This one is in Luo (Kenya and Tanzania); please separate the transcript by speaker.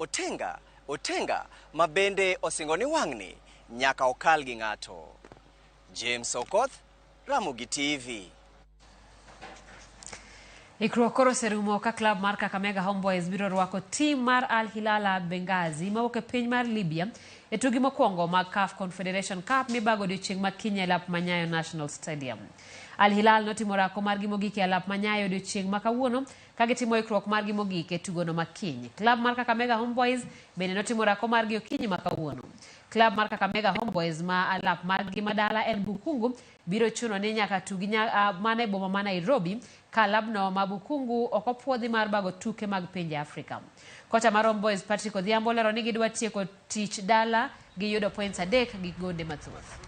Speaker 1: Otenga Otenga ma bende osingo ni wang'ni nyaka okal gi ng'ato. James Okoth, Ramogi TV.
Speaker 2: Ikruok koro oserumo ka klab mar Kakamega Homeboyz biro rwako tim mar Al Hilal Benghazi mawuok e piny mar Libya e tugi mokwongo mag CAF Confederation Cup mibago odiochieng' ma kiny e lap ma Nyayo National Stadium. Al Hilal notimo orako margi mogik e alap ma Nyayo odiochieng' ma kawuono ka gitimo ikruok margi mogik e tugono ma kiny. Klab mar Kakamega Homeboyz bende notimo orako margi okinyi ma kawuono. Klab mar Kakamega Homeboyz ma alap margi ma dala en Bukhungu biro chuno ni nyaka tugi mana e boma ma Nairobi ka alabno ma Bukhungu ok opuodhi mar bago tuke mag pinje Afrika. Kocha mar Homeboyz Patrick Odhiambo olero ni gidwa tieko tich dala gi yudo points 3 gi gonde mathoth.